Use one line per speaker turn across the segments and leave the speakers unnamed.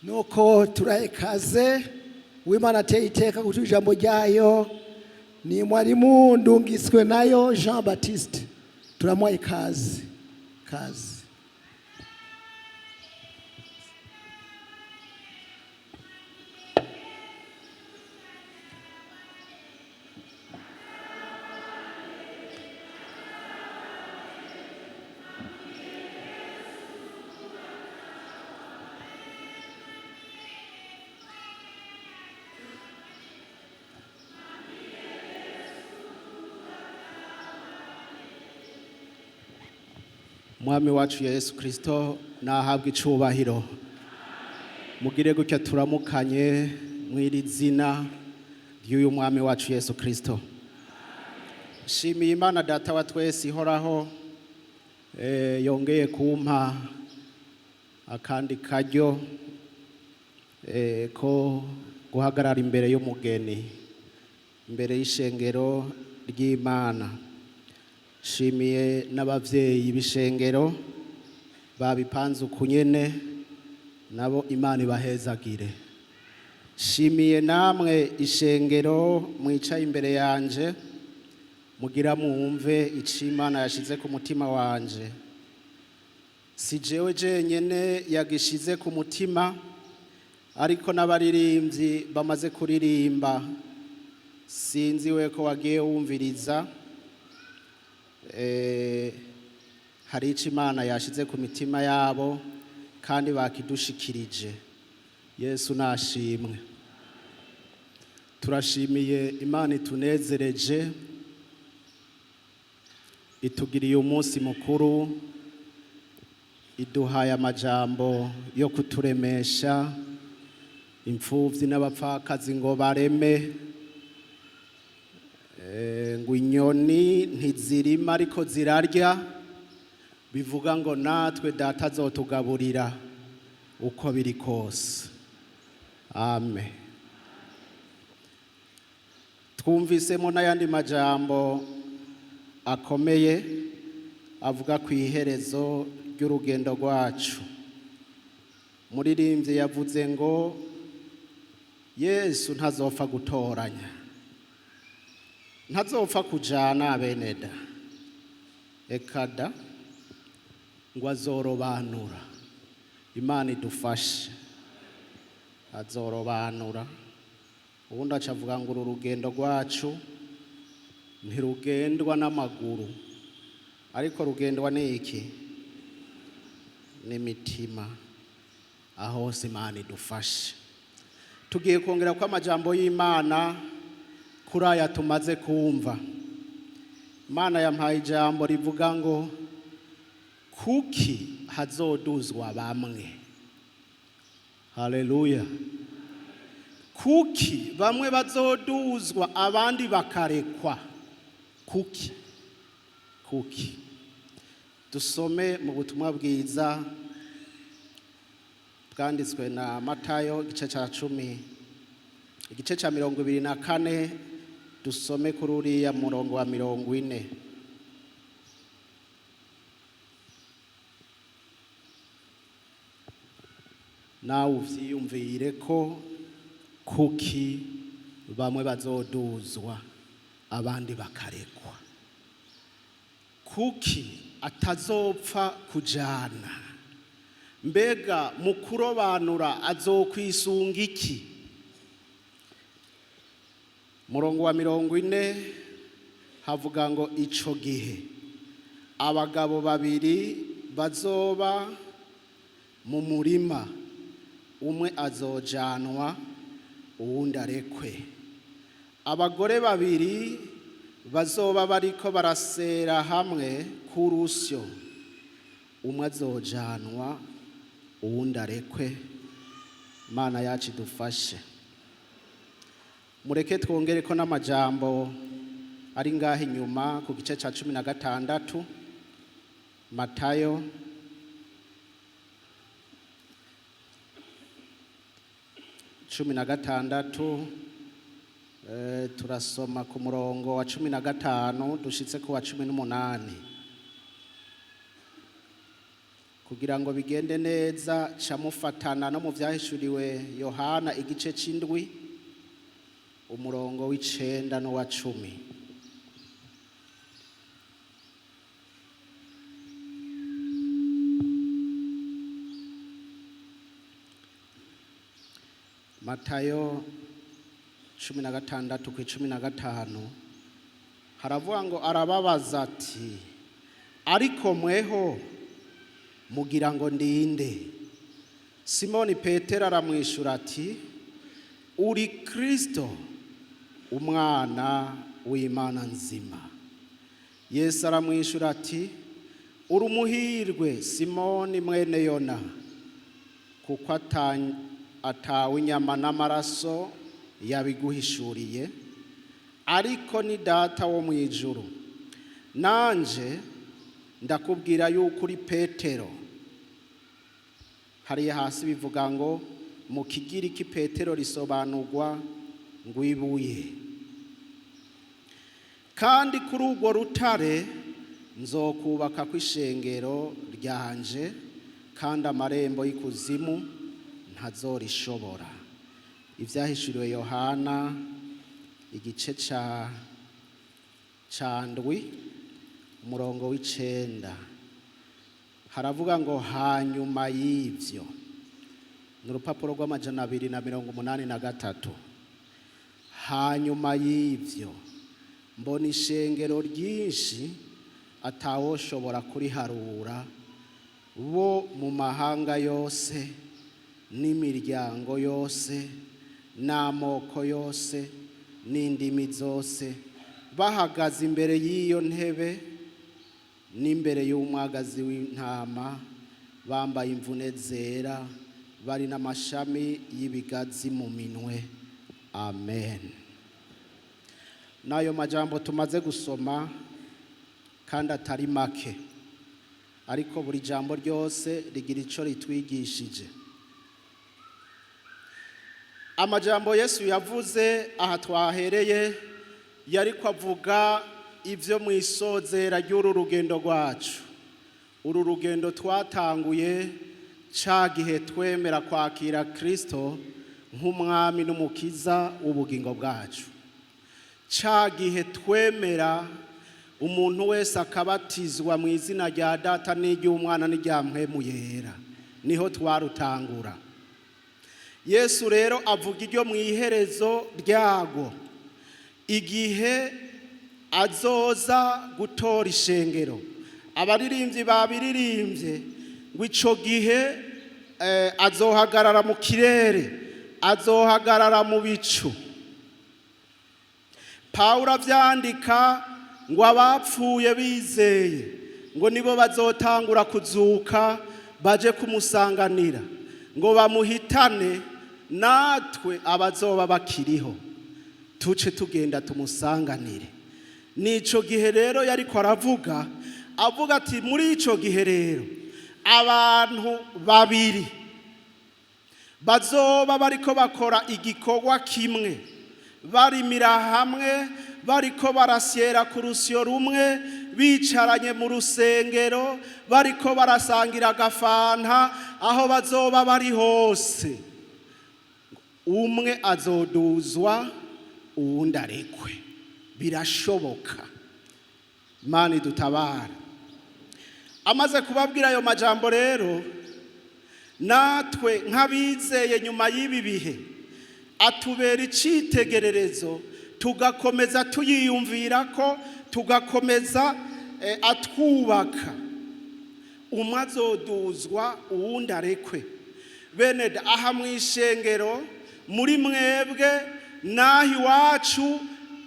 Nuko turahekaze w'Imana ateye iteka guca ijambo ryayo ni mwarimu Ndungiswe nayo Jean Baptiste, turamuha ikaze kaze.
Mwami wacu Yesu Kristo nahabwa icubahiro. Mugire gutya turamukanye mw'iri zina ry'uyu mwami wacu Yesu Kristo. Shimiye Imana Data wa twese ihoraho, yongeye kumpa akandi karyo ko guhagarara imbere y'umugeni, imbere y'ishengero ry'Imana. Shimiye n'abavyeyi b'ishengero babipanze ukunyene, nabo Imana ibahezagire. Shimiye namwe ishengero mwicaye imbere yanje mugira mwumve ico Imana yashize ku mutima wanje. Si jewe jenyene yagishize ku mutima, ariko n'abaririmbyi bamaze kuririmba, sinzi we ko wagiye wumviriza. Hari ico Imana yashize ku mitima yabo kandi bakidushikirije. Yesu nashimwe. Turashimiye Imana itunezereje, itugiriye umunsi mukuru, iduhaye amajambo yo kuturemesha imfuvyi n'abapfakazi ngo bareme. Ngo inyoni ntizirima ariko zirarya, bivuga ngo natwe Data azotugaburira uko biri kose. Amen. Twumvisemo n'ayandi majambo akomeye avuga ku iherezo ry'urugendo rwacu. Muririmbyi yavuze ngo Yesu ntazopfa gutoranya, ntazopfa kujana beneda ekada, ngo azorobanura. Imana idufashe, azorobanura. Ubundi acavuga ngo uru rugendo rwacu ntirugendwa n'amaguru, ariko rugendwa n'iki? N'imitima. Aho hose Imana idufashe. Tugiye kongera ko amajambo y'Imana kuri aya tumaze kumva. Imana yampaye ijambo rivuga ngo kuki hazoduzwa bamwe. Haleluya. Kuki bamwe bazoduzwa abandi bakarekwa? Kuki? Kuki? Dusome mu butumwa bwiza bwanditswe na Matayo igice ca 10, igice ca 24, dusome kuri uriya murongo wa 40. Nawe uvyiyumvire ko kuki bamwe bazoduzwa abandi bakarekwa, kuki atazopfa kujana, mbega mu kurobanura azokwisunga iki? Murongo wa 40 havuga ngo ico gihe abagabo babiri bazoba mu murima, umwe azojanwa uwundi arekwe. Abagore babiri bazoba bariko barasera hamwe ku rusyo, umwe azojanwa uwundi arekwe. Imana yacu idufashe. Mureke twongere ko n'amajambo ari ngaho inyuma ku gice ca 16 Matayo 16, turasoma ku murongo wa 15 dushitse ku wa 18. Kugira ngo bigende neza, camufatana no mu Vyahishuriwe Yohana igice c'indwi, umurongo w'icenda n'uwa 10. Matayo 16 ku 15 haravuga ngo: "Arababaza ati: 'Ariko mweho mugira ngo ndinde?' Simoni Petero aramwishura ati: 'Uri Kristo, Umwana w'Imana nzima.' Yesu aramwishura ati: 'Uri umuhirwe, Simoni mwene Yona, kuko atawe inyama n'amaraso yabiguhishuriye, ariko ni Data wo mu ijuru. Nanje ndakubwira yuko uri Petero.'" Hariya hasi bivuga ngo mu Kigiriki Petero risobanurwa ngo ibuye. "Kandi kuri urwo rutare nzokubaka kw'ishengero ryanje, kandi amarembo y'ikuzimu ntazorishobora." Ivyahishuriwe Yohana igice ca ndwi, umurongo w'icenda, haravuga ngo: "Hanyuma y'ivyo", ni urupapuro rw'amajana 283. "Hanyuma y'ivyo mbona ishengero ryinshi atawoshobora kuriharura, bo mu mahanga yose n'imiryango yose n'amoko yose n'indimi zose, bahagaze imbere y'iyo ntebe n'imbere y'umwagazi w'intama, bambaye imvune zera, bari n'amashami y'ibigazi mu minwe." Amen. N'ayo majambo tumaze gusoma kandi atari make, ariko buri jambo ryose rigira ico ritwigishije. Amajambo Yesu yavuze aha twahereye, yariko avuga ivyo mu isozera ry'uru rugendo rwacu, uru rugendo twatanguye ca gihe twemera kwakira Kristo nk'Umwami n'Umukiza w'ubugingo bwacu, ca gihe twemera umuntu wese akabatizwa mu izina rya Data n'iry'Umwana n'irya Mpwemu Yera, niho twarutangura. Yesu rero avuga iryo mu iherezo ryago, igihe azoza gutora ishengero. Abaririmbyi babiririmbye ngo ico gihe azohagarara mu kirere, azohagarara mu bicu. Pawulo avyandika ngo abapfuye bizeye ngo nibo bazotangura kuzuka baje kumusanganira, ngo bamuhitane, natwe abazoba bakiriho tuce tugenda tumusanganire. Nico gihe rero yariko aravuga, avuga ati: muri ico gihe rero abantu babiri bazoba bariko bakora igikorwa kimwe, barimira hamwe, bariko barasyera ku rusyo rumwe, bicaranye mu rusengero, bariko barasangira agafanta, aho bazoba bari hose, umwe azoduzwa uwundi arekwe. Birashoboka, Imana idutabara. Amaze kubabwira ayo majambo rero, natwe nk'abizeye nyuma y'ibi bihe atubera icitegererezo, tugakomeza tuyiyumvira ko tugakomeza atwubaka. Umwe azoduzwa uwundi arekwe. Bene aha mu ishengero, muri mwebwe n'aho iwacu,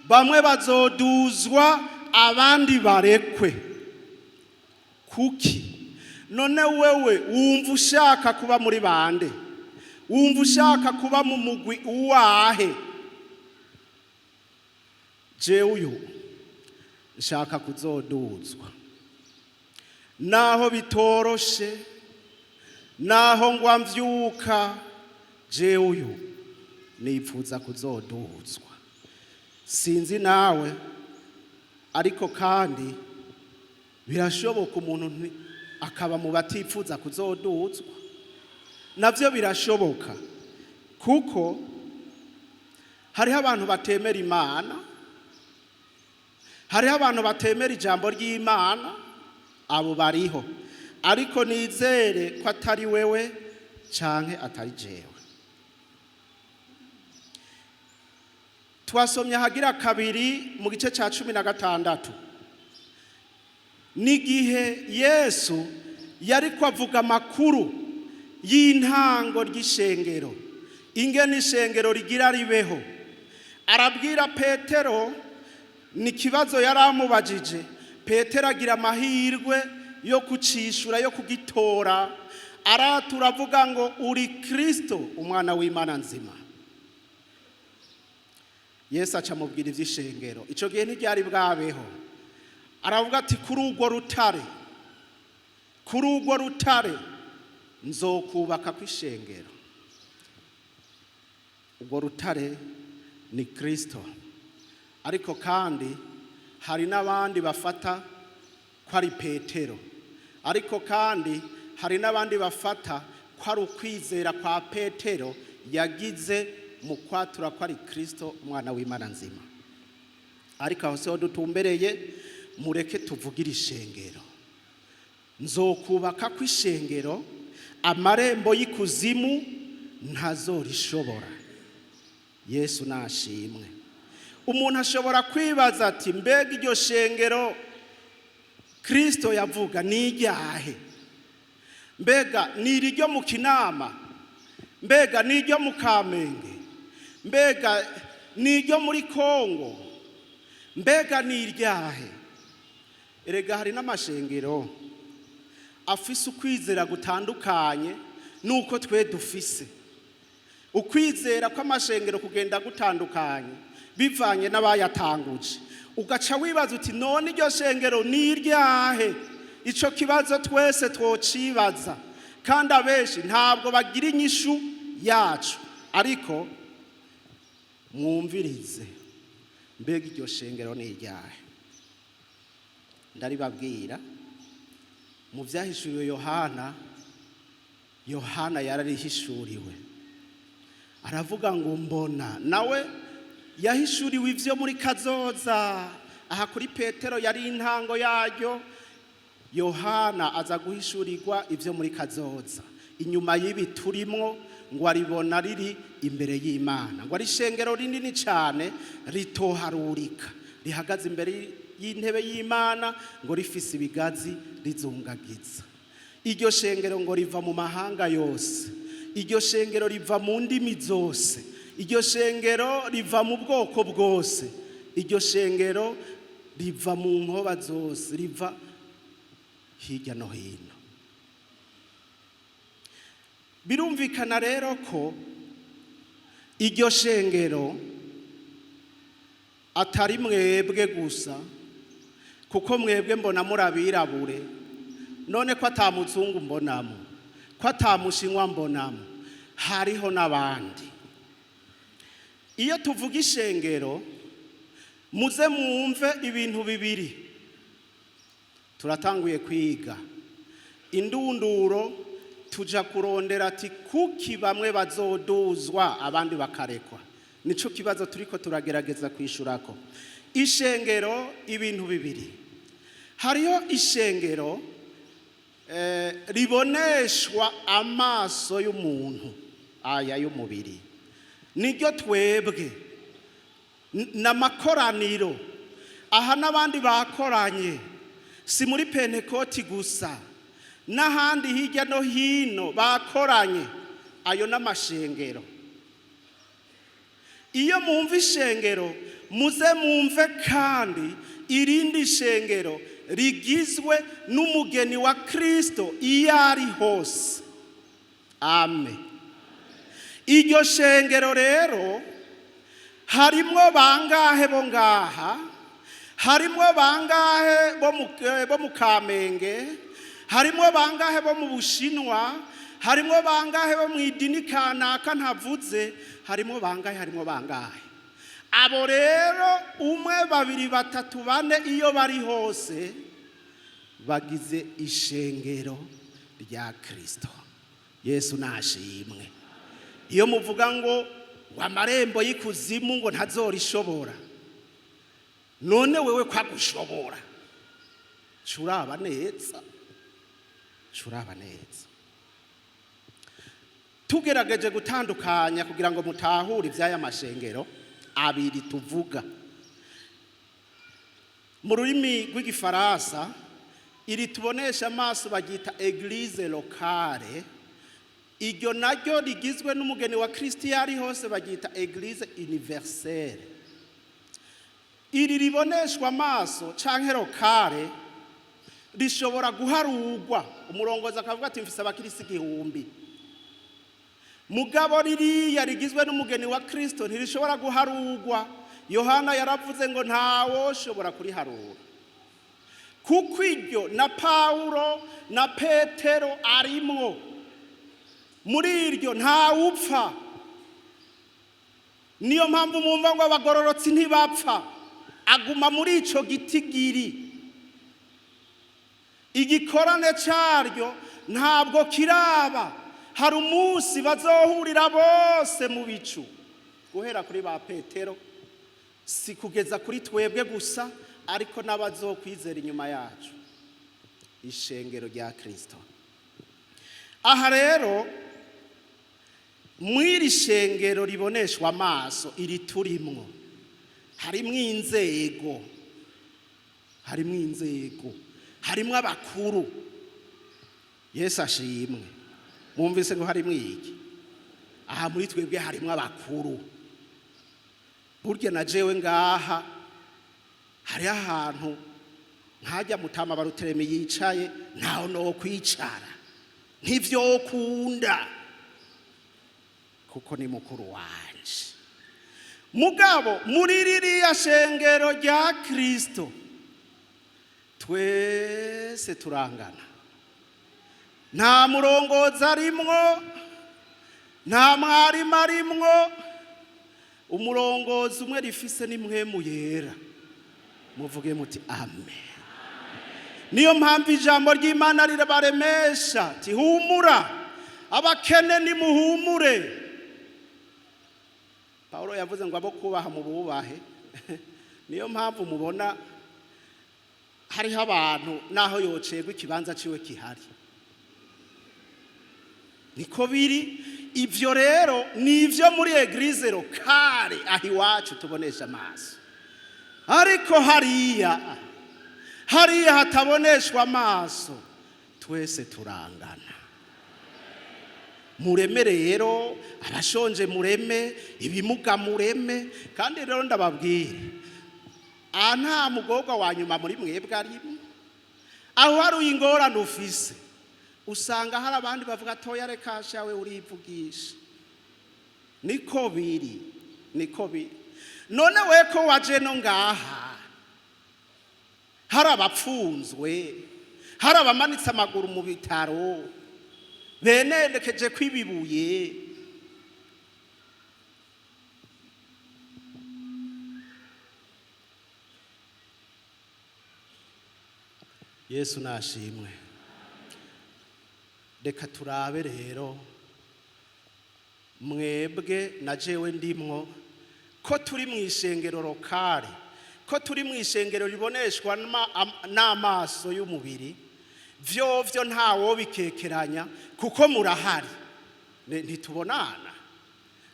bamwe bazoduzwa abandi barekwe. Kuki none wewe wumva ushaka kuba muri bande? Wumva ushaka kuba mu mugwi uwahe? Jewe uyu nshaka kuzoduzwa, naho bitoroshe, naho ngwa mvyuka, jewe uyu nipfuza kuzoduzwa. Sinzi nawe, ariko kandi birashoboka umuntu Akaba mu batifuza kuzoduzwa. Navyo birashoboka, kuko hariho abantu batemera Imana, hariho abantu batemera ijambo ry'Imana. Abo bariho, ariko nizere ko atari wewe canke atari jewe. Twasomye ahagira kabiri mu gice cya 16, n'igihe Yesu yari avuga amakuru y'intango ry'ishengero, ingene ishengero rigira ribeho. Arabwira Petero, ni ikibazo yari amubajije. Petero agira amahirwe yo kucishura, yo kugitora. Aratura avuga ngo: "Uri Kirisito, umwana w'Imana nzima." Yesu aca amubwira iby'ishengero. Icyo gihe ntiryari bwabeho. Aravuga ati: "Kuri urwo rutare, kuri urwo rutare nzokubaka kw'ishengero." Urwo rutare ni Kirisito, ariko kandi hari n'abandi bafata ko ari Petero, ariko kandi hari n'abandi bafata ko ari ukwizera kwa Petero yagize mu kwatura ko ari Kirisito, umwana w'Imana nzima. Ariko aho siho dutumbereye. Mureke tuvugire ishengero. Nzokubaka kw'ishengero, amarembo y'ikuzimu ntazorishobora. Yesu nashimwe. Umuntu ashobora kwibaza ati: "Mbega iryo shengero Kirisito yavuga ni iryahe? Mbega ni iriryo mu Kinama? Mbega ni iryo mu Kamenge? Mbega ni iryo muri Kongo? Mbega ni iryahe?" Erega hari n'amashengero afise ukwizera gutandukanye n'uko twe dufise. Ukwizera kw'amashengero kugenda gutandukanye bivanye n'abayatanguje. Ugaca wibaza uti: "None iryo shengero ni iryahe?" Ico kibazo twese twocibaza, kandi abenshi ntabwo bagira inyishu yacu. Ariko mwumvirize, mbega iryo shengero ni iryahe? Ndaribabwira mu byahishuriwe Yohana. Yohana yararihishuriwe, aravuga ngo: "Mbona." Nawe yahishuriwe ibyo muri kazoza. Aha kuri Petero yari intango yaryo. Yohana aza guhishurirwa ibyo muri kazoza inyuma y'ibi turimwo. Ngo aribona riri imbere y'Imana, ngo ari ishengero rinini cyane ritoharurika, rihagaze imbere y'intebe y'Imana, ngo rifise ibigazi rizungagiza. Iryo shengero ngo riva mu mahanga yose, iryo shengero riva mu ndimi zose, iryo shengero riva mu bwoko bwose, iryo shengero riva mu nkoba zose, riva hirya no hino. Birumvikana rero ko iryo shengero atari mwebwe gusa, kuko mwebwe mbona muri abirabure. None ko atamuzungu mbonamo, ko atamushinwa mbonamo? Hariho n'abandi. Iyo tuvuga ishengero, muze mwumve ibintu bibiri. Turatanguye kwiga indunduro, tuja kurondera ati: kuki bamwe bazoduzwa, abandi bakarekwa? Nico kibazo turiko turagerageza kwishurako. Ishengero, ibintu bibiri. Hariho ishengero riboneshwa amaso y'umuntu, aya y'umubiri, niryo twebwe n'amakoraniro aha n'abandi bakoranye. Si muri Pentekoti gusa, n'ahandi hirya no hino bakoranye. Ayo n'amashengero. Iyo mwumva ishengero, muze mwumve kandi irindi shengero rigizwe n'umugeni wa Kristo iyo ari hose. Amen. Iryo shengero rero harimwo bangahe bo ngaha? Harimwo bangahe bo mu Kamenge? Harimwo bangahe bo mu Bushinwa? Harimwo bangahe bo mu idini kanaka ntavuze? Harimwo bangahe? Harimwo bangahe? Abo rero, umwe, babiri, batatu, bane, iyo bari hose. Bagize ishengero rya Kristo. Yesu nashimwe. Iyo muvuga ngo amarembo y'ikuzimu ngo ntazorishobora, none wewe kwagushobora? Curaba neza, curaba neza. Tugerageje gutandukanya kugira ngo mutahure iby'aya mashengero abiri tuvuga. Mu rurimi rw'Igifaransa, iri tubonesha amaso baryita église locale. Iryo naryo rigizwe n'umugeni wa Kristo iyo ari hose baryita église universelle. Iri riboneshwa amaso canke locale rishobora guharugwa, umurongozi akavuga ati: "Mfise abakirisi 1000." Mugabo ririya rigizwe n'umugeni wa Kristo ntirishobora guharugwa. Yohana yaravuze ngo ntawoshobora kuriharura, kuko iryo na Pawulo na Petero arimwo. Muri iryo ntawupfa. Niyo mpamvu mwumva ngo abagororotsi ntibapfa, aguma muri ico gitigiri. Igikorane cyaryo ntabwo kiraba. Hari umunsi bazohurira bose mu bicu, guhera kuri ba Petero, si kugeza kuri twebwe gusa, ariko n'abazokwizera inyuma yacu, ishengero rya Kristo. Aha rero mw'iri shengero riboneshwa amaso, iri turimwo, harimwo inzego, harimwo inzego, harimwo abakuru. Yesu ashimwe. Mwumvise ngo harimwo iki? Aha muri twebwe harimwo abakuru. Burya na jewe ngaha hariho ahantu nkajya mutama barutereme yicaye, ntaho no kwicara ntivyokunda, kuko ni mukuru wanje. Mugabo muri ririya shengero rya Kristo twese turangana. Nta murongozi arimwo, nta mwarimu arimwo. Umurongozi umwe rifise ni Mpwemu Yera. Muvuge muti: "Amen." Niyo mpamvu ijambo ry'Imana rirabaremesha ti: "Humura abakene, nimuhumure." Pawulo yavuze ngo abo kubaha mu bubahe. Niyo mpamvu mubona hariho abantu naho yocegwa ikibanza ciwe kihari. Niko biri. Ivyo rero ni ivyo muri église locale aho iwacu tubonesha amaso. Ariko hariya hataboneshwa amaso, twese turangana. Mureme rero abashonje, mureme ibimuga, mureme. Kandi rero ndababwire, aha nta mugorwa wa nyuma muri mwebwe arimo. Aho hari ingorane ufise, usanga hari abandi bavuga: "Toya, reka shawe, urivugisha." Niko biri, niko biri. None we ko waje no ngaha hari abapfunzwe, hari abamanitse amaguru mu bitaro, benerekeje kwibibuye. Yesu nashimwe. Reka turabe rero mwebwe na jewe ndimwo, ko turi mu ishengero locale, ko turi mu ishengero riboneshwa n'amaso y'umubiri. Vyovyo ntawo bikekeranya, kuko murahari. Ntitubonana?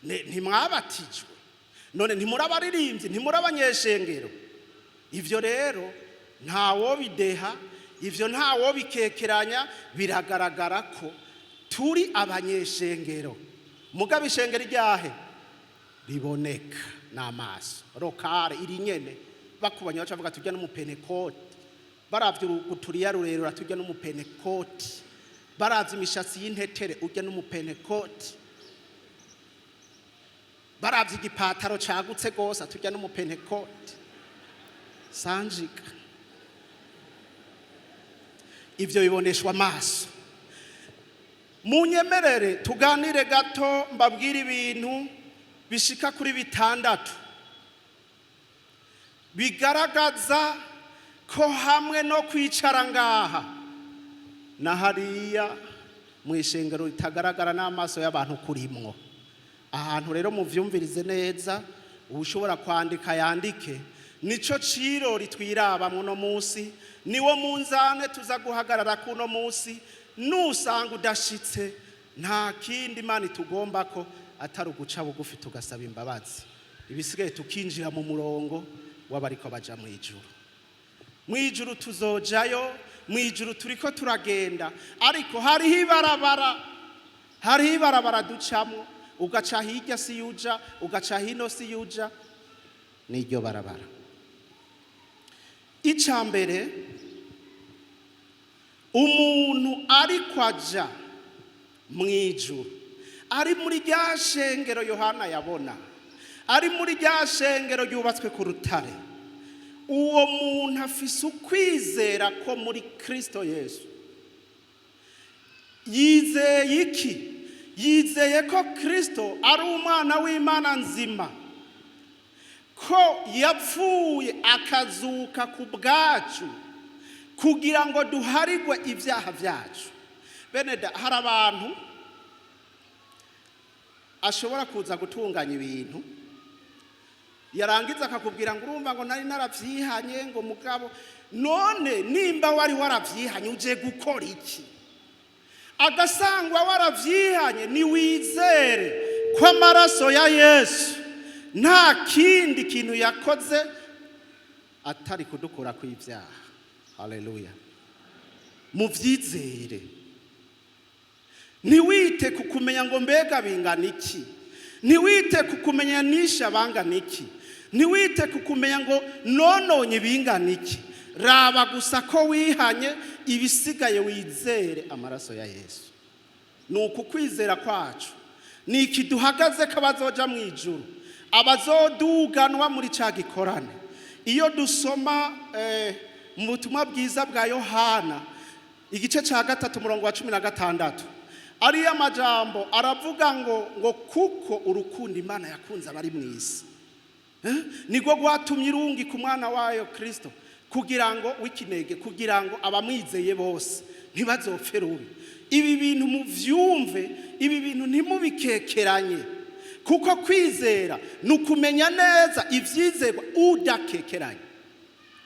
Ntimwabatijwe? None ntimurabaririmbyi? Ntimurabanyeshengero? Ivyo rero ntawo bideha, ivyo ntawo bikekeranya. Biragaragara ko turi abanyeshengero. Mugabo ishengero ryahe riboneka n'amaso, locale, iri nyene bakubanya baca bavuga: "Tujya n'umupenekoti." Baravye uruguturiya rurerure, tujya n'umupenekoti. Baravye imishatsi y'intetere, ujya n'umupenekoti. Baravye igipataro cagutse gose, tujya n'umupenekoti. Sanjika ivyo biboneshwa amaso. Munyemerere tuganire gato, mbabwire ibintu bishika kuri bitandatu bigaragaza Ko hamwe no kwicara ngaha na hariya mu ishengero ritagaragara n'amaso y'abantu kurimwo. Ahantu rero muvyumvirize neza, ushobora kwandika yandike. Nico cirori twiraba muno munsi, niwo munzane tuza guhagarara kuno munsi. Nusanga udashitse, nta kindi Imana itugomba ko atari uguca bugufi tugasaba imbabazi, ibisigaye tukinjira mu murongo w'abariko baja mu ijuru. Mu ijuru tuzojayo, mu ijuru turiko turagenda, ariko hariho ibarabara, hariho ibarabara ducamo. Ugaca hirya si yuja, ugaca hino si yuja, n'iryo barabara. Icya mbere, umuntu ariko aja mu ijuru, ari muri rya shengero Yohana yabona, ari muri rya shengero ryubatswe ku rutare, uwo muntu afise ukwizera ko muri Kristo Yesu. Yizeye iki? Yizeye ko Kristo ari umwana w'Imana nzima, ko yapfuye akazuka ku bwacu kugira ngo duharigwe ibyaha byacu. Bene da, hari abantu ashobora kuza gutunganya ibintu, yarangiza akakubwira ngo urumva ngo nari narabyihanye, ngo mugabo none nimba wari warabyihanye uje gukora iki? Agasangwa warabyihanye, niwizere ko amaraso ya Yesu nta kindi kintu yakoze atari kudukura ku ibyaha. Haleluya! Mubyizere, ntiwite ku kumenya ngo mbega bingana iki, ntiwite ku kumenya nishe abangana iki, ntiwite ku kumenya ngo nononye bingana iki. Raba gusa ko wihanye, ibisigaye wizere amaraso ya Yesu. Ni uku kwizera kwacu ni iki duhagaze ko abazoja mu ijuru, abazoduganwa muri cya gikorane. Iyo dusoma mu butumwa bwiza bwa Yohana igice cya 3 umurongo wa 16, ariyo amajambo aravuga ngo kuko urukundo Imana yakunze abari mu isi, nibwo rwatumye irungi ku mwana wayo Kristo kugira ngo w'ikinege, kugira ngo abamwizeye bose ntibazopfe rubi. Ibi bintu muvyumve, ibi bintu ntimubikekeranye, kuko kwizera ni ukumenya neza ivyizerwa udakekeranye.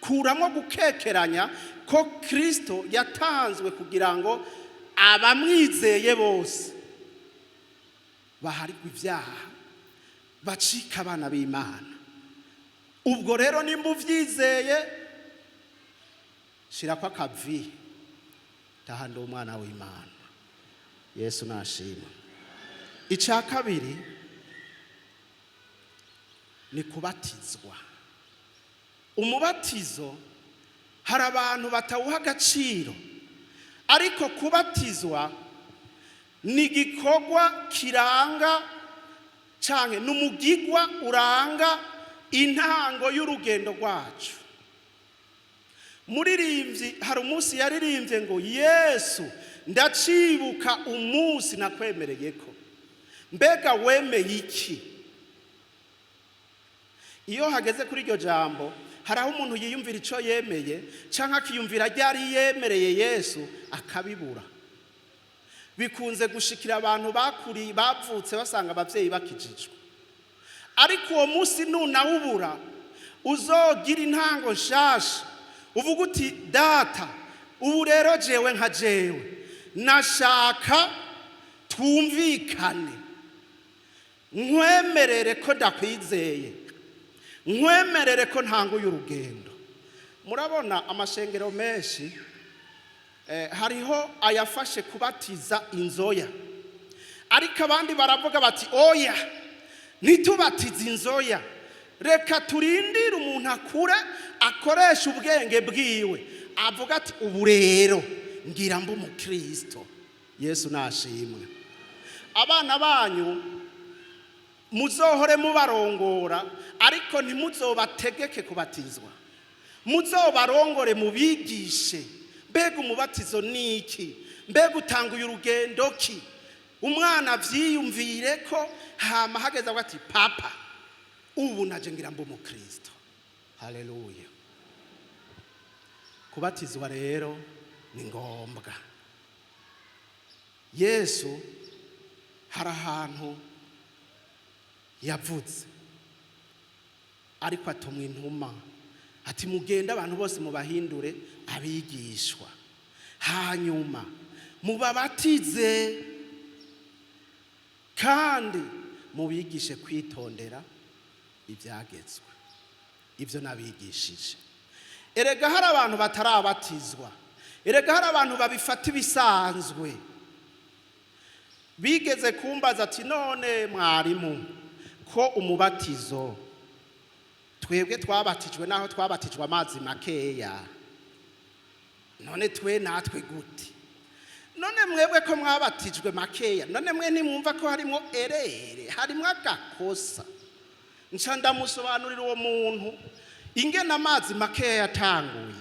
Kuramo gukekeranya ko Kristo yatanzwe kugira ngo abamwizeye bose baharigwe ibyaha, bacika abana b'Imana. Ubwo rero nimba uvyizeye, shirako akavi, taha ndi umwana w'Imana. Yesu nashima. Icya kabiri ni kubatizwa. Umubatizo hari abantu batawuha agaciro, ariko kubatizwa ni igikorwa kiranga canke ni umugigwa uranga intango y'urugendo rwacu. Muririmbyi hari umunsi yaririmbye ngo Yesu ndacibuka umunsi nakwemereye ko. Mbega wemeye iki? Iyo hageze kuri iryo jambo, hari aho umuntu yiyumvira icyo yemeye cyangwa akiyumvira ryari yemereye Yesu akabibura. Bikunze gushikira abantu bakuriye, bavutse basanga ababyeyi bakijijwe, ariko uwo munsi nunawubura uzogira intango nshasha, uvuga uti data, ubu rero jewe nka jewe nashaka twumvikane, nkwemerere ko ndakwizeye, nkwemerere ko ntanguye urugendo. Murabona amashengero menshi, hariho ayafashe kubatiza inzoya, ariko abandi baravuga bati oya, ntitubatize inzoya, reka turindire umuntu akure, akoresha ubwenge bwiwe, avuga ati ubu rero ngira mbe umukristo. Yesu nashimwe. Abana banyu muzohore mubarongora, ariko ntimuzobategeke kubatizwa. Muzobarongore, mubigishe mbega umubatizo ni iki, mbega utanguye urugendo ki. Umwana avyiyumvire ko hama hageze avuga ati papa, ubu naje ngira mbe umukristo. Haleluya! Kubatizwa rero ni ngombwa. Yesu hari ahantu yavuze, ariko atumwa intuma ati: "Mugende abantu bose mubahindure abigishwa, hanyuma mubabatize kandi mubigishe kwitondera ibyagezwe, ibyo nabigishije." Erega hari abantu batarabatizwa, erega hari abantu babifata ibisanzwe. Bigeze kumbaza ati: "None mwarimu, ko umubatizo twebwe twabatijwe, naho twabatijwe amazi makeya, none twe natwe gute? None mwebwe ko mwabatijwe makeya, none mwe nimwumva ko harimo erreur, harimo agakosa?" Nca ndamusobanurira uwo muntu ingene amazi makeya yatanguye.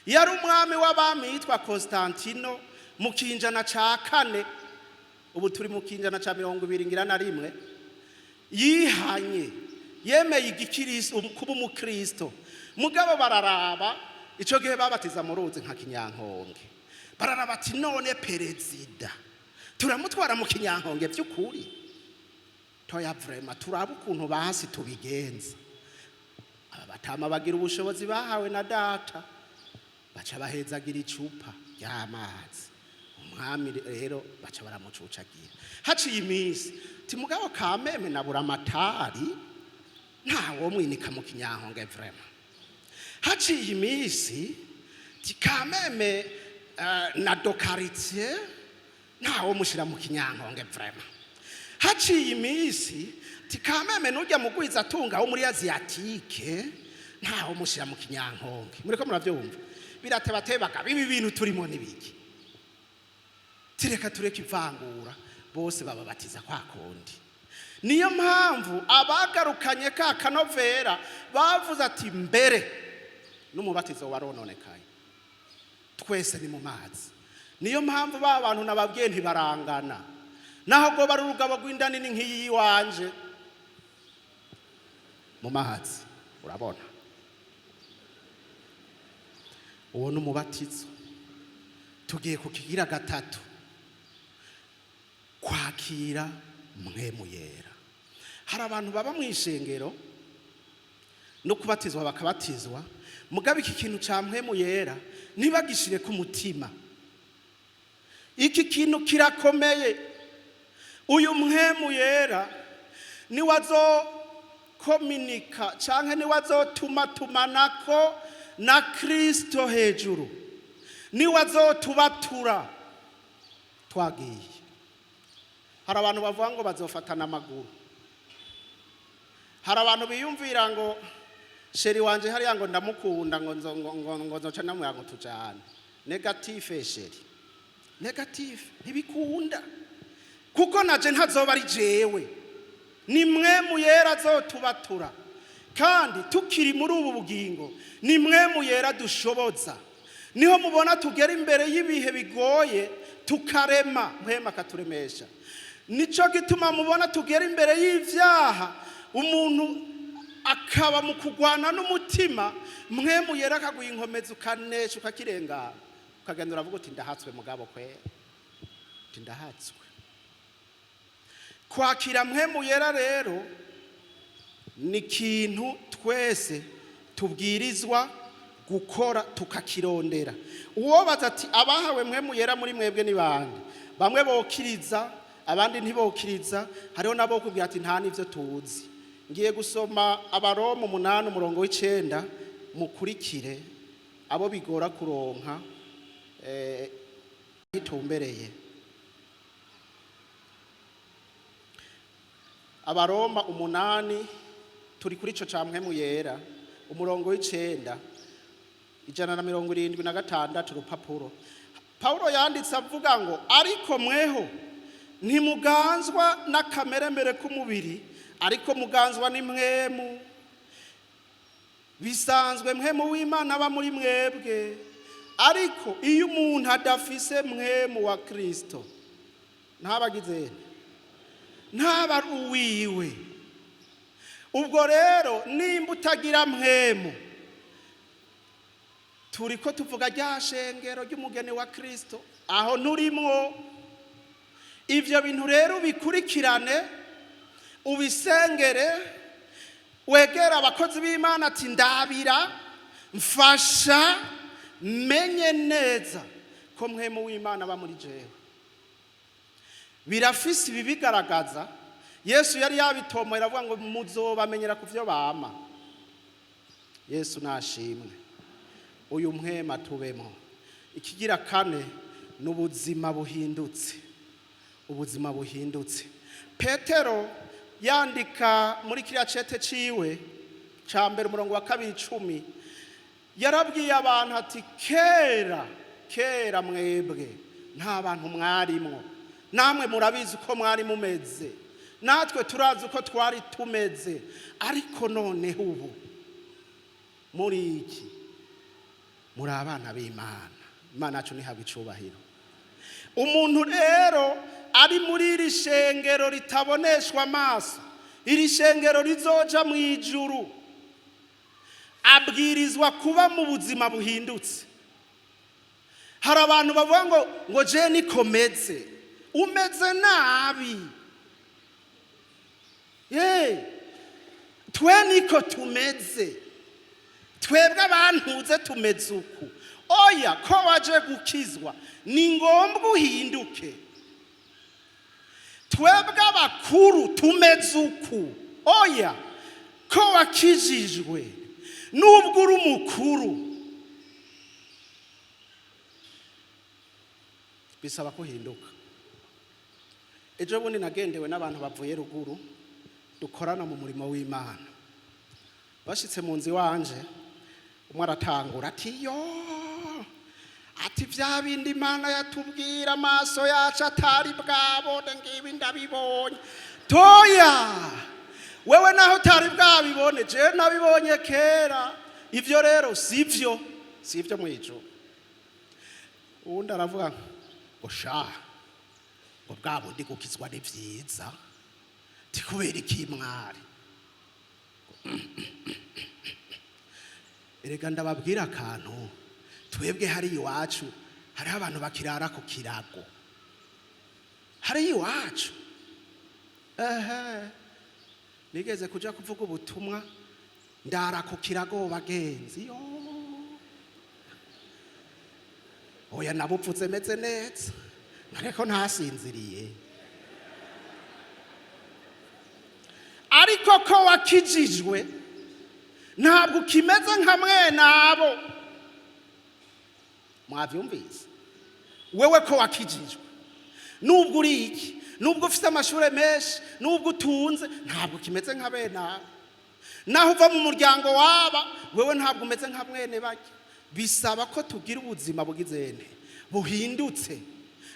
Yari umwami w'abami yitwa Constantino mu kinjana ca kane, ubu turi mu kinjana ca 21 ngira. Yihanye, yemeye igikristo, kuba umukristo. Mugabo bararaba, ico gihe babatiza mu ruzi nka Kinyankonge. Bararaba ati: "None perezida turamutwara mu Kinyankonge by'ukuri? Toya, vraiment, turaba ukuntu basi tubigenza." Aba batama bagira ubushobozi bahawe na Data, baca bahezagira icupa ry'amazi umwami. Rero baca baramucucagira. Haciye iminsi ti: "Mugabo kameme nabura amatari, ntawo mwinika mu Kinyankonge vraiment." Haciye iminsi ti: "Kameme na de quartier, ntawo mushira mu Kinyankonge vraiment." Haciye iminsi ti: "Kameme nujya mugwiza atunga wo muri Asiatique, ntawo mushira mu Kinyankonge." Muriko muravyumva? Biratebatebaga. Ibi bintu turimo nibiki? Tireka tureke ivangura, bose bababatiza kwa kundi. Niyo mpamvu abagarukanye ka kanovera bavuze ati: "Mbere n'umubatizo warononekaye, twese ni mu mazi." Niyo mpamvu ba bantu nababwiye ntibarangana, naho ngo bari urugabo rw'inda nini nk'iyi yiwanje mu mazi. Urabona, uwo ni umubatizo. Tugiye ku kigira gatatu, kwakira Mpwemu Yera. Hari abantu baba mu ishengero, no kubatizwa bakabatizwa, mugabo iki kintu cya Mpwemu Yera ntibagishire ku mutima. Iki kintu kirakomeye. Uyu Mpwemu Yera niwe azokominika canke niwe azotumatumanako na Kristo hejuru, niwe azotubatura twagiye. Hari abantu bavuga ngo bazofatana amaguru. Hari abantu biyumvira ngo chéri wanje hariya ngo ndamukunda, ngo nzo ngo nzoca ndamubwira ngo tujane. Négatif, chéri, négatif, ntibikunda, kuko naje ntazoba ari jewe, ni Mpwemu Yera azotubatura. Kandi tukiri muri ubu bugingo, ni Mpwemu Yera dushoboza. Niho mubona tugera imbere y'ibihe bigoye tukarema, Mpwemu akaturemesha. Nico gituma mubona tugera imbere y'ivyaha, umuntu akaba mu kugwana n'umutima, Mpwemu Yera akaguha inkomezi, ukanesha, ukakirengana, ukagenda uravuga uti: "Ndahatswe." Mugabo kwera uti: "Ndahatswe." Kwakira Mpwemu Yera rero ni ikintu twese tubwirizwa gukora, tukakirondera. Uwobaza ati: "Abahawe Mpwemu Yera muri mwebwe ni bande?" Bamwe bokiriza, abandi ntibokiriza. Hariho nabo kubwira ati: "Nta n'ivyo tuzi." Ngiye gusoma Abaroma 8 umurongo w'9, mukurikire abo bigora kuronka itumbereye. Abaroma 8, turi kuri ico ca Mpwemu Yera, umurongo w'9, 176 urupapuro. Paulo yanditse avuga ngo: "Ariko mweho ntimuganzwa n'akameremere k'umubiri, ariko muganzwa ni Mpwemu, bisanzwe Mpwemu w'Imana aba muri mwebwe. Ariko iyo umuntu adafise Mpwemu wa Kristo, ntabagize, ntaba ari uwiwe." Ubwo rero nimba utagira Mpwemu Turi ko tuvuga rya shengero ry'umugeni wa Kristo, aho nturimwo. Ibyo bintu rero ubikurikirane, ubisengere, wegera abakozi b'Imana ati: "Ndabira, mfasha menye neza ko Mpwemu w'Imana aba muri jewe." Birafise ibibigaragaza. Yesu yari yabitomoye, aravuga ngo: "Muzobamenyera ku byo bama." Yesu nashimwe. Uyu Mpwemu tubemo. Ikigira kane ni ubuzima buhindutse, ubuzima buhindutse. Petero yandika muri kiriya cete ciwe ca mbere, umurongo wa 2 10, yarabwiye abantu ati: "Kera kera mwebwe nta bantu mwarimwo. Namwe murabizi uko mwari mumeze, natwe turazi uko twari tumeze. Ariko noneho ubu muri iki, muri abana b'Imana." Imana yacu ntihabwe icubahiro. Umuntu rero ari muri iri shengero ritaboneshwa amaso, iri shengero rizoja mu ijuru, abwirizwa kuba mu buzima buhindutse. Hari abantu bavuga ngo je nikomeze. Umeze nabi. Ye twe niko tumeze, twebwe abantuze tumeze uku. Oya, ko waje gukizwa ni ngombwa uhinduke. Twebwe abakuru tumeze uku. Oya, ko wakijijwe, nubwo uri umukuru, bisaba ko uhinduka. Ejo bundi nagendewe n'abantu bavuye ruguru dukorana mu murimo w'Imana. Bashitse mu nzu iwanje, umwe aratangura ati: "Yo," ati, "bya bindi Imana yatubwira amaso yacu atari bwabone, ngibi ndabibonye." Toya, wewe naho utari bwabibone, jewe nabibonye kera. Ibyo rero sibyo, sibyo mu ijuru. Uwundi aravuga ngo: "Sha," ngo, "bwa bundi gukizwa ni byiza." Kubera iki mwari? Erega ndababwira akantu: twebwe hari iwacu hariho abantu bakirara ku kirago. Hari iwacu, ehe, nigeze kuja kuvuga ubutumwa, ndara ku kirago. Bagenzi, yo, oya, nabupfutse meze neza, ariko ntasinziriye. Ariko ko wakijijwe, ntabwo ukimeze nka mwene abo. Mwabyumvise? Wewe ko wakijijwe, nubwo uri iki, nubwo ufite amashuri menshi, nubwo utunze, ntabwo ukimeze nka bene abo. Naho uva mu muryango waba, wewe ntabwo umeze nka mwene bake. Bisaba ko tugira ubuzima bugizene buhindutse,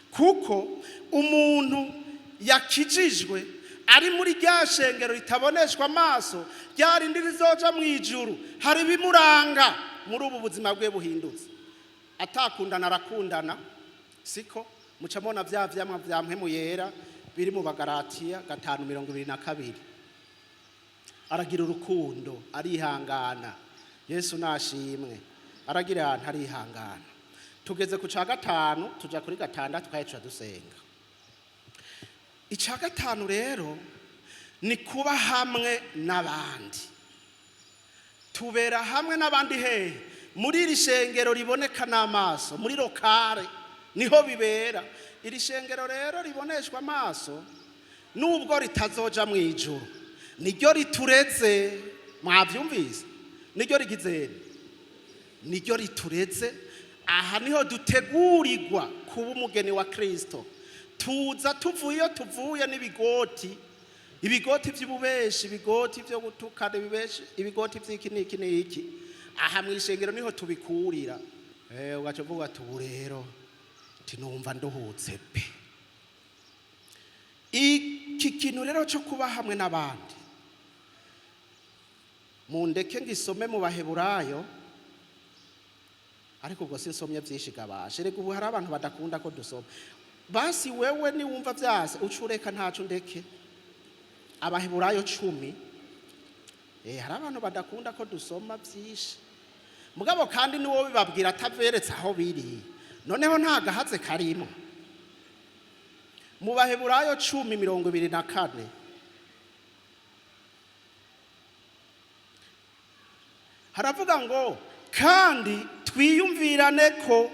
kuko umuntu yakijijwe ari muri rya shengero ritaboneshwa amaso, rya rindi rizoja mu ijuru, hari ibimuranga muri ubu buzima bwe buhindutse. Atakundana arakundana, siko? Muca mubona bya vyamwa vya Mpwemu Yera biri mu Bagaratiya 5:22. Aragira urukundo, arihangana. Yesu nashimwe. Aragira ahantu arihangana. Tugeze ku ca gatanu, tuja kuri gatandatu, kandi dusenga. Icya gatanu rero ni kuba hamwe n'abandi. Tubera hamwe n'abandi hehe? Muri iri shengero riboneka n'amaso, muri locale niho bibera. Iri shengero rero riboneshwa amaso, nubwo ritazoja mu ijuru, niryo ritureze. Mwabyumvise? Niryo rigizene, niryo ritureze. Aha niho dutegurirwa kuba umugeni wa Kristo. Tuza tuvuye iyo tuvuye n'ibigoti, ibigoti by'ububeshi, ibigoti byo gutukana, ibibeshi, ibigoti by'iki n'iki n'iki. Aha mu ishengero niho tubikurira. Ugaca uvuga ati: "Ubu rero tinumva nduhutse pe." Iki kintu rero cyo kuba hamwe n'abandi, mundeke ngisome mu Baheburayo, ariko ubwo sinsomye byinshi gabashe. Reka, ubu hari abantu badakunda ko dusoma. Basi wewe niwumva vyase uca ureka, ntaco, ndeke. Abaheburayo 10. Hari abantu badakunda ko dusoma byinshi. Mugabo kandi niwo bibabwira ataberetse aho biri, noneho nta gahaze karimo. Mu Baheburayo 10:24, haravuga ngo: "Kandi twiyumvirane ko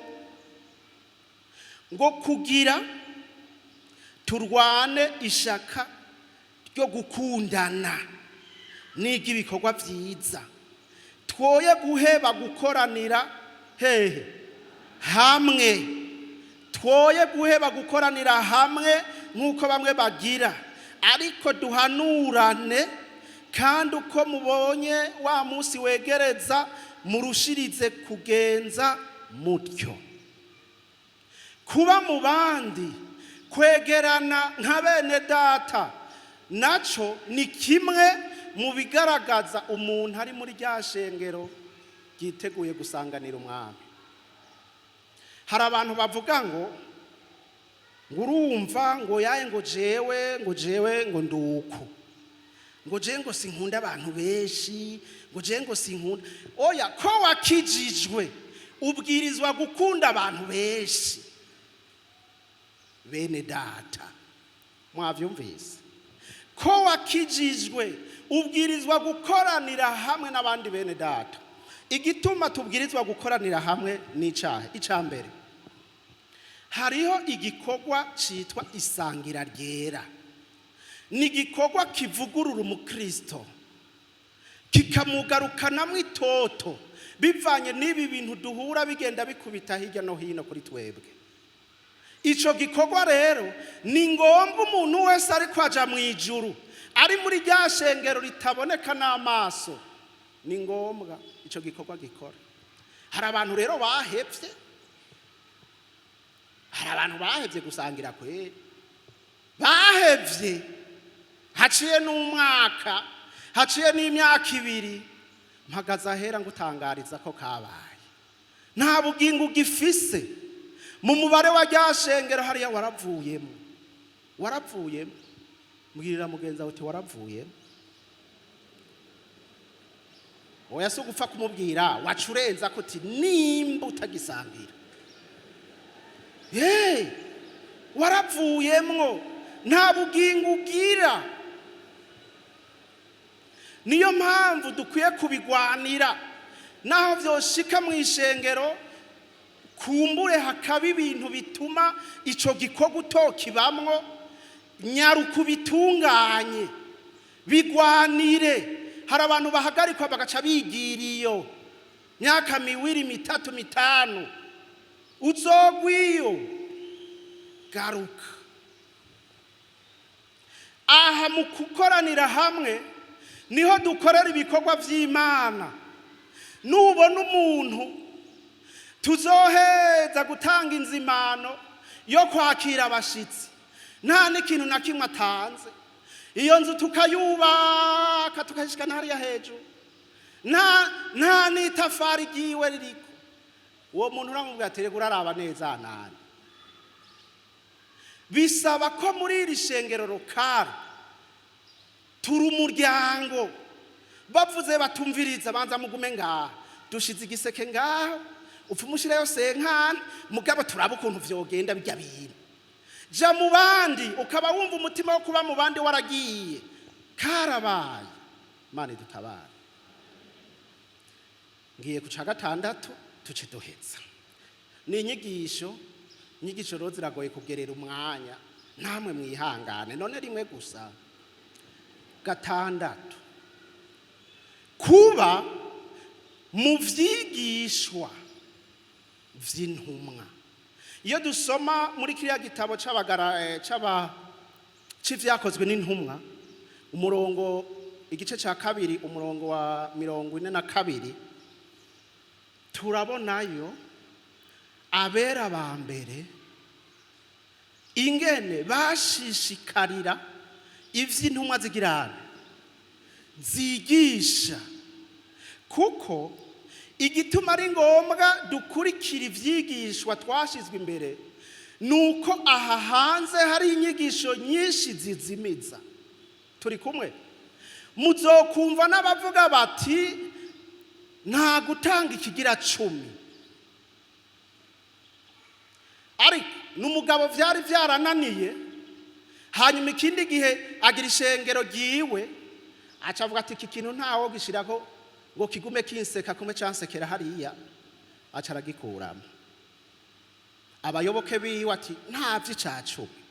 ngo kugira turwane ishaka ryo gukundana n'iry'ibikorwa byiza, twoye guheba gukoranira hehe? Hamwe. Twoye guheba gukoranira hamwe nk'uko bamwe bagira, ariko duhanurane, kandi uko mubonye wa munsi wegereza, murushirize kugenza mutyo." Kuba mu bandi, kwegerana nka bene data, naco ni kimwe mu bigaragaza umuntu ari muri rya shengero ryiteguye gusanganira Umwami. Hari abantu bavuga ngo urumva, ngo yaye, ngo jewe, ngo jewe, ngo nduku, ngo jewe, ngo sinkunda abantu benshi, ngo jewe, ngo sinkunda. Oya, ko wakijijwe ubwirizwa gukunda abantu benshi, bene data. Mwavyumvise ko wakijijwe ubwirizwa gukoranira hamwe n'abandi bene data. Igituma tubwirizwa gukoranira hamwe n'icaha ica mbere, hariho igikorwa citwa isangira ryera. Ni igikorwa kivugurura umukristo, kikamugarukanamwo itoto, bivanye n'ibi bintu duhura bigenda bikubita hirya no hino kuri twebwe. Ico gikorwa rero ni ngombwa. Umuntu wese ariko aja mu ijuru, ari muri rya shengero ritaboneka n'amaso, ni ngombwa ico gikorwa gikora. Hari abantu rero bahevye, hari abantu bahevye gusangira kweri, bahevye haciye n'umwaka, haciye n'imyaka 2. Mpagaze ahera ngo utangariza ko kabaye, nta bugingo ugifise mu mubare wa rya shengero hariya. Waravuyemo, waravuyemo. Mbwirira mugenzi wawe uti: "Waravuyemo." Oya, si ugupfa kumubwira, waca urenza ko uti: "Nimba utagisangira, ye waravuyemwo, nta bugingo ugira." Niyo mpamvu dukwiye kubigwanira, naho vyoshika mu ishengero kumbure hakaba ibintu bituma ico gikorwa utokibamwo, nyaruka ubitunganye, bigwanire. Hari abantu bahagarikwa bagaca bigira iyo myaka 2, 3, 5, uzogwiyo garuka. Aha mu gukoranira hamwe niho dukorera ibikorwa by'Imana. Nubona umuntu tuzoheza gutanga inzimano yo kwakira abashitsi, nta n'ikintu na kimwe atanze, iyo nzu tukayubaka tukayishikana hariya hejuru, nta n'itafari ryiwe ririko, uwo muntu uramubwira ati: "Reka, uraraba neza nani." Bisaba ko muri iri shengero locale turi umuryango. Bavuze batumviriza, banza mugume ngaha, dushize igiseke ngaho, upfa umushireyo senkana, mugabo turaba ukuntu vyogenda bijya bintu. Ja mu bandi, ukaba wumva umutima wo kuba mu bandi waragiye, karabaye. Imana idutabare. Ngiye ku ca gatandatu, tuce duheza. Ni inyigisho. Inyigisho rero ziragoye kugerera umwanya, namwe mwihangane. None rimwe gusa. Gatandatu, kuba mu vyigishwa vy'intumwa. Iyo dusoma muri kiriya gitabo c'abagara c'Ivyakozwe n'Intumwa, umurongo, igice ca 2, umurongo wa 42, turabonayo abera ba mbere ingene bashishikarira ivy'intumwa zigirana zigisha. Kuko igituma ari ngombwa dukurikira ivyigishwa twashizwe imbere, nuko aha hanze hari inyigisho nyinshi zizimiza. Turi kumwe? Muzokumva n'abavuga bati Nta gutanga ikigira cumi. Ariko ni umugabo byari byarananiye. Hanyuma ikindi gihe agira ishengero ryiwe, aca avuga ati: "Iki kintu ntawo gishyiraho ngo kigume kinseka kumwe cansekera hariya." Aca aragikuramo. Abayoboke biwe ati: "Nta vy'icacumi."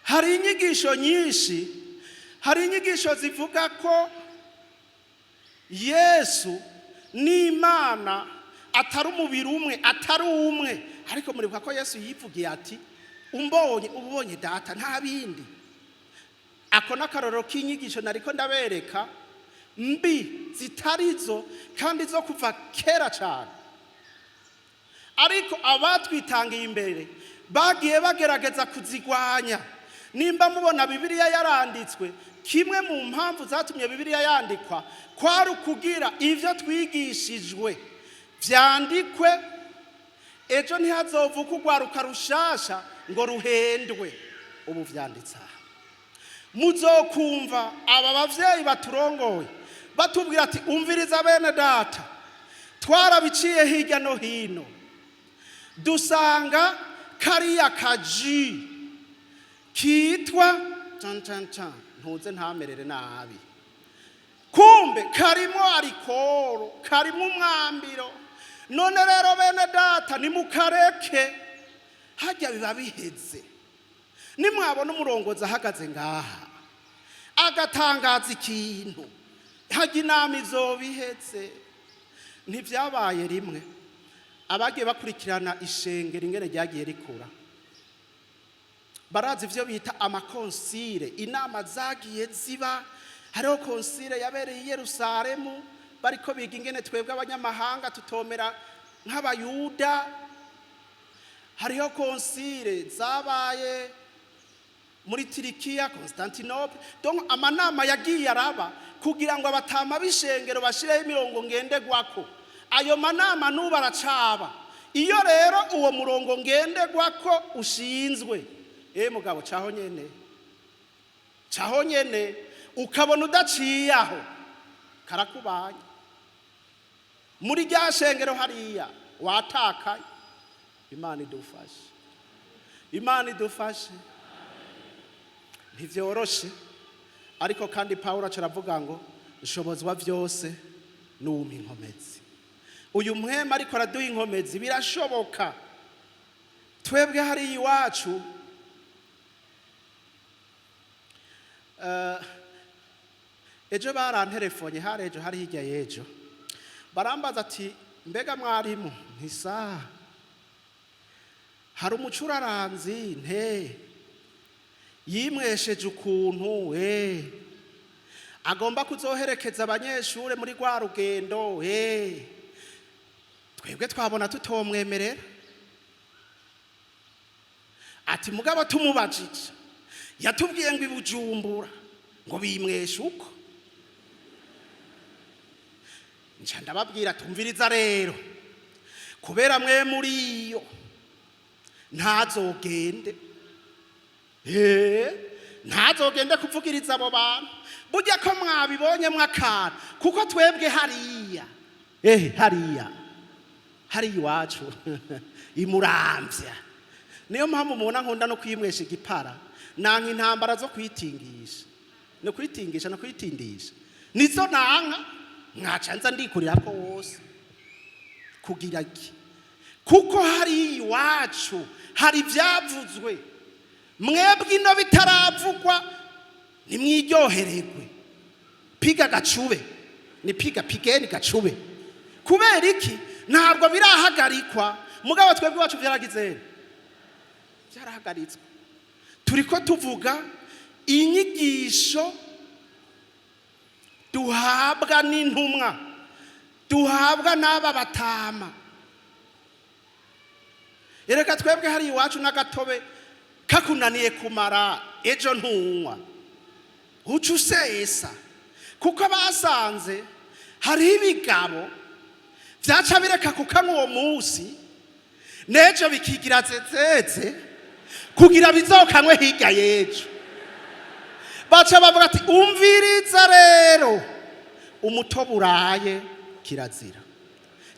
Hari inyigisho nyinshi, hari inyigisho zivuga ko Yesu n'Imana atari umubiri umwe, atari umwe. Ariko muribuka ko Yesu yivugiye ati: "Umbonye uba ubonye Data, nta bindi." Ako n'akarorero k'inyigisho nariko ndabereka mbi zitarizo kandi zo kuva kera cyane. Ariko abatwitangiye imbere bagiye bagerageza kuzigwanya. Nimba mubona Bibiliya yaranditswe, kimwe mu mpamvu zatumye Bibiliya yandikwa kwari ukugira ibyo twigishijwe byandikwe, ejo ntihazovuka urwaruka rushasha ngo ruhendwe. Ubu vyanditse aha, muzokumva aba bavyeyi baturongoye batubwira ati: "Umviriza bene data, twarabiciye hirya no hino, dusanga kariya kaji kitwa can can can, ntuze ntamerere nabi, kumbe karimo alcool, karimo umwambiro. None rero bene data, nimukareke." Hajya biba biheze. Nimwabona umurongozi ahagaze ngaha agatangaza ikintu, hajya inama izoba ihetse. Ntibyabaye rimwe. Abagiye bakurikirana ishengero ingene ryagiye rikura barazi ivyo bita amaconcile, inama zagiye ziba. Hariho concile yabereye i Yerusalemu, bariko biga ingene twebwe abanyamahanga tutomera nk'Abayuda. Hariho concile zabaye muri Tirikiya, Constantinople. Donc amanama yagiye araba kugira ngo abatama b'ishengero bashireho imirongo ngenderwako. Ayo manama n'ubu aracaba. Iyo rero uwo murongo ngenderwako ushinzwe, mugabo, caho nyene, caho nyene, ukabona udaciye aho, karakubanye muri rya shengero hariya, watakaye. Imana idufashe, Imana idufashe. Ntivyoroshe. Ariko kandi Pawulo aca aravuga ngo: "Nshobozwa byose n'uwumpa inkomezi." Uyu mwema ariko araduha inkomezi, birashoboka. Twebwe hariya iwacu, ejo baranterefonye, hari ejo, hari hirya y'ejo, barambaza ati: "Mbega mwarimu?" Ntisaha hari umucuraranzi nte yimwesheje ukuntu agomba kuzoherekeza abanyeshure muri rwa rugendo. Twebwe twabona tutomwemerera." Ati: "Mugabo tumubajije, yatubwiye ngo iBujumbura ngo bimweshe uko." Nca ndababwira: "Tumviriza rero, kubera mwe muri iyo, ntazogende, ntazogende kuvugiriza abo bantu. Burya ko mwabibonyemwo akantu, kuko twebwe hariya, hariya, hariya iwacu iMuramvya, niyo mpamvu mubona nkunda no kwimwesha igipara. Nanka intambara zo kwitingisha, no kwitingisha no kwitindisha, nizo nanka. Mwaca nza ndikurira ko wose kugira iki? Kuko hari iwacu hari ibyavuzwe, mwebwe ino bitaravugwa, nimwiryohererwe. Piga gacube ni piga, pigeni gacube. Kubera iki? Ntabwo birahagarikwa. Mugabo twebwe iwacu byaragize, byarahagaritswe. Turiko tuvuga inyigisho duhabwa n'intumwa, duhabwa n'aba batama. Ereka twebwe hari iwacu n'agatobe kakunaniye kumara ejo ntunywa, uca usesa, kuko basanze hariho ibigabo byaca bireka kukanywa uwo munsi, n'ejo bikigira zezeze kugira bizokanywe hirya y'ejo. Baca bavuga ati: "Umviriza rero, Umutobe uraye kirazira,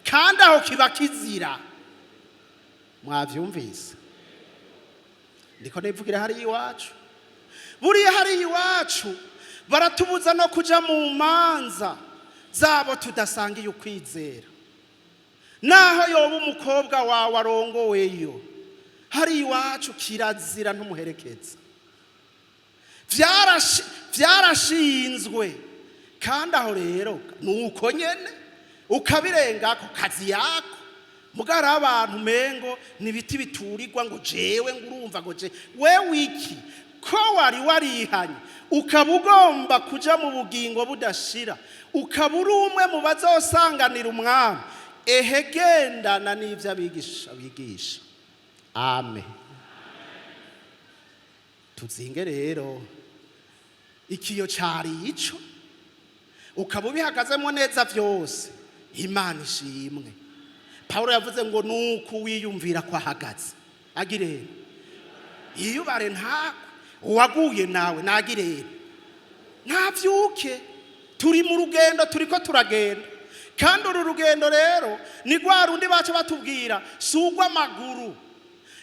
kandi aho kiba kizira. Mwavyumvise? Ndiko nivugira hariya iwacu. Buriya hariya iwacu baratubuza no kuja mu manza zabo tudasangiye ukwizera, naho yoba umukobwa wawe arongoweyo. Hariya iwacu kirazira, ntumuherekeza. Vyarashinzwe. Kandi aho rero nuko nyene ukabirengako kazi yako. Mugari abantu mengo ni ibiti biturirwa, ngo jewe, ngo urumva, ngo je wewe iki ko wari warihanye, ukaba ugomba kuja mu bugingo budashira, ukaba uri umwe mu bazosanganira umwami. Ehe, gendana n'ivyo abigisha bigisha. Amen. Tuzinge rero ikiyo cari ico, ukaba ubihagazemo neza byose. Imana ishimwe. Pawulo yavuze ngo nuko wiyumvira ko ahagaze, agirene yiyubare, ntakwe. Uwaguye nawe nagirene ntabyuke. Turi mu rugendo, turiko turagenda. Kandi uru rugendo rero ni rwa rundi baca batubwira, si urw'amaguru.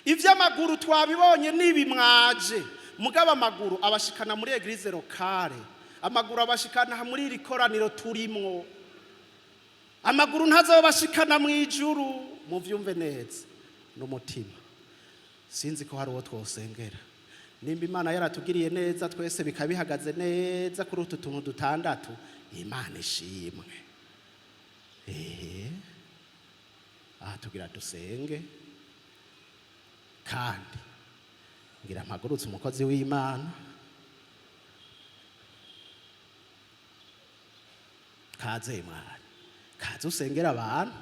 Iby'amaguru twabibonye n'ibimwaje, mugabo amaguru abashikana muri église locale, amaguru abashikana muri iri koraniro turimwo, amaguru ntazobashikana mu ijuru. Muvyumve neza n'umutima. Sinzi ko hari uwo twosengera. Nimba Imana yaratugiriye neza twese, bikaba bihagaze neza kuri utu tuntu dutandatu, Imana ishimwe. Ehe, aha tugira dusenge, kandi ngira mpagurutse umukozi w'Imana. Kaze mwana, kaze usengera abantu,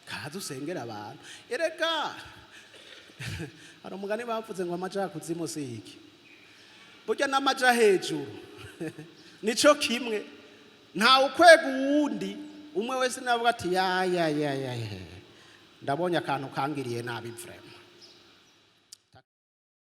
kaze usengera abantu. Erega hari umugani bavuze ngo amaja kuzimu si iki, burya n'amaja hejuru nico kimwe, ntawe ukwega uwundi. Umwe wese navuga ati: "Ya ya ya ya ya, ndabonye akantu kangiriye nabi, vraiment."